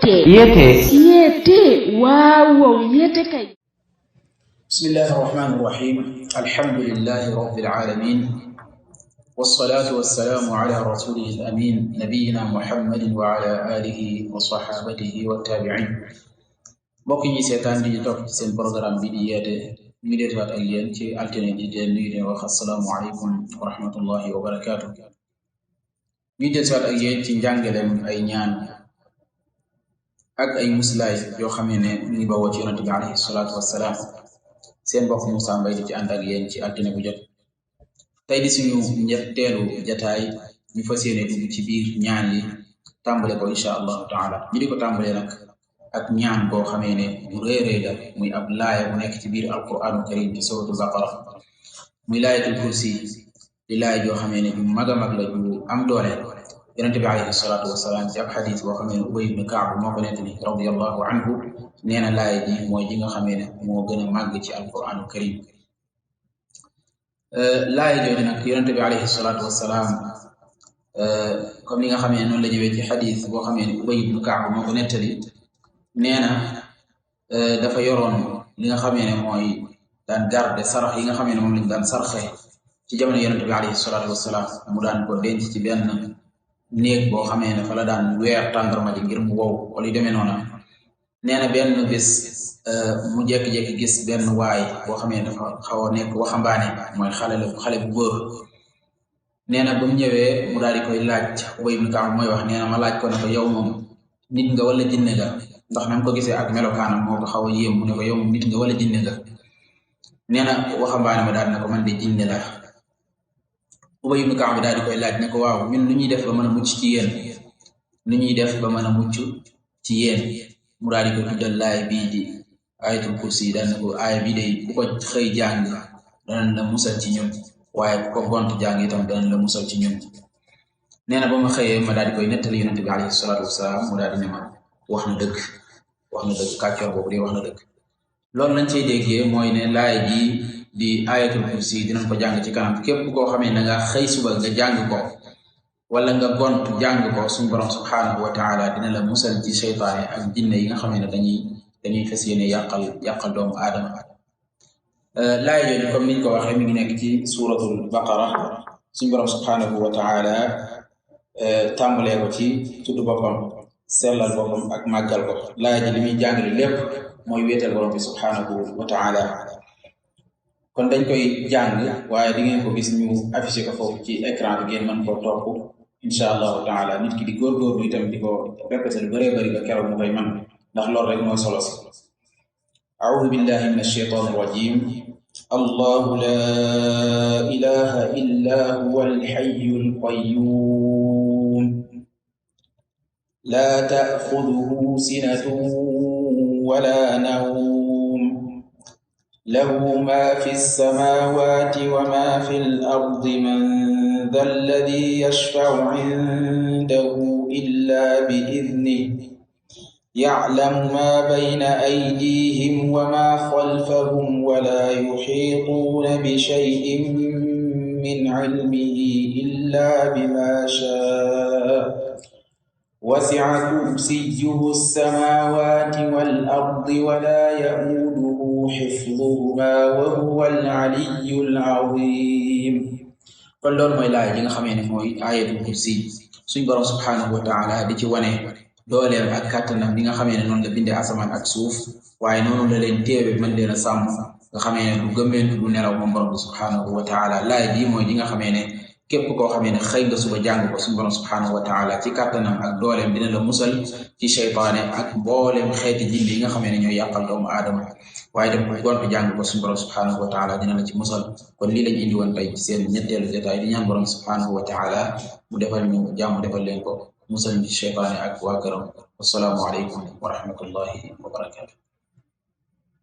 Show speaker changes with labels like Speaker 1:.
Speaker 1: Yete waaw yete kay.
Speaker 2: Bismillahir Rahmanir Rahim. Alhamdulillahi Rabbil Alamin. والصلاة والسلام على رسوله الأمين نبينا محمد وعلى آله وصحابته والتابعين. mbokk yi seetaan di topp ci seen programme bi di yeete mi deewaat ak yéen ci altine di leen nuyu di wax assalaamu alaykum wa rahmatullahi wa barakaatuh. ñu deewaat ak yéen ci njàngaleem ay ñaan ak ay muslaay yoo xam ne mu ngi bawoo ci yonent bi alayhi salaatu wassalaam. seen mbokk Moussa Mbaye di ci ànd ak yéen ci altine bu jot. tey di suñu ñetteelu jataay ñu fas yéene dugg ci biir ñaan yi tàmbale ko insha allahu taala. ñu di ko tàmbalee nag ak ñaan boo xamee ne bu réeréy la muy ab laaya bu nekk ci biir alquranu karim ci suratul baqara muy laayatul kursi di laaya joo xamee ne ju mag a mag la ju am doole. yonente bi alayhi salaatu wasalaam ci ab xadis boo xamee ne Ubay ibn Kaab moo ko nettali radiyallahu anhu nee na laaya ji mooy ji nga xamee ne moo gën a màgg ci alquranu karim. laaya jooju nag yonente bi alayhi salaatu wasalaam comme li nga xamee ne noonu la ñëwee ci xadis boo xamee ne Ubay ibn Kaab moo ko nettali nee na dafa yoroon li nga xamee ne mooy daan garde sarax yi nga xamee ne moom lañ daan sarxe ci jamono yonente bi alayhi salaatu wasalaam mu daan ko denc ci benn néeg boo xamee ne fa la daan weer tàndarma ji ngir mu wow wala yu demee noona. nee na benn bés mu jékki-jékki gis benn waay boo xamee ne dafa xaw a nekk waxambaane mooy xale bu góor. nee na ba mu ñëwee mu daal di koy laaj Ubay ibn Ka'b mooy wax nee na ma laaj ko ne ko yow moom nit nga wala jinne nga ndax na ko gisee ak melokaanam moo ko xaw a yéem mu ne ko yow moom nit nga wala jinne nga. nee na waxambaane ma daal ne ko man de jinne la. Ubay ibn Ka'b daal di koy laaj ne ko waaw ñun lu ñuy def ba mën a mucc ci yéen lu ñuy def ba mën a mucc ci yéen. mu daal di ko tuddal laay bii di ayatul kursi daal ne ko aaya bii de bu ko xëy jàng danañ la musal ci ñun waaye bu ko gont jàng itam danañ la musal ci ñun. nee na ba ma xëyee ma daal di koy nettali yonente bi alayhi salaatu wasalaam mu daal di ne ma wax na dëgg kàccoor boobu de wax na dëgg. loolu lañ cey déggee mooy ne laay ji di ayatul kursi dinañ ko jàng ci kanam képp koo xamee ne nga xëy suba nga jàng ko wala nga gont jàng ko suñu borom subhanahu wa taala dina la musal ci seytaane ak jinne yi nga xamee ne dañuy fas yéene yàqal doomu aadama. laay jooju comme niñ ko waxee mi ngi nekk ci suratul baqara. suñu borom subhanahu wa taala tàmbalee ko ci tudd boppam sellal boppam ak màggal ko. laay ji li muy jàngale lépp mooy wéetal borom bi subhanahu wa taala. kon dañ koy jàng waaye di ngeen ko gis ñu affiché ko foofu ci écran bi ngeen mën koo topp insha allahu taala. nit ki di góorgóorlu itam di ko répété lu bëree bëri ba keroog mu koy man ndax loolu rek mooy solo si. a'udhu billahi minash shaitanir rajim. allahu la ilaha illa huwal hayyul qayyum la ta'khudhuhu sinatun wala nawm له ما في السماوات وما في الأرض من ذا الذي يشفع عنده إلا بإذنه يعلم ما بين أيديهم وما خلفهم ولا يحيطون بشيء من علمه إلا بما شاء وسع كرسيه السماوات والأرض ولا يئوده حفظهما وهو العلي العظيم. kon loolu mooy laay ji nga xamee ne mooy ayatul kursi. suñ borom subhanahu wa taala di ci wane dooleem ak kàttanam bi nga xamee ne noonu la bindee asamaan ak suuf waaye noonu la leen téewe mën leen a sàmm nga xamee ne du gëmmeentu du nelaw moom borom bi subhanahu wa taala. laay ji mooy ji nga xamee ne képp koo xamee ne xëy nga suba jàng ko suñu borom subhanahu wa taala ci kàttanam ak dooleem dina la musal ci seytaane ak mbooleem xeeti jinne yi nga xamee ne ñooy yàqal doomu aadama waaye dem gontu jàng ko suñu borom subhanahu wa taala dina la ci musal. kon lii lañ indi woon tey ci seen ñetteelu jotaay di ñaan borom subhanahu wa taala mu defal ñu jàmm defal leen ko musal ñu ci seytaane ak waa këram. wassalaamu aleykum wa rahmatullahi wa barakatuh.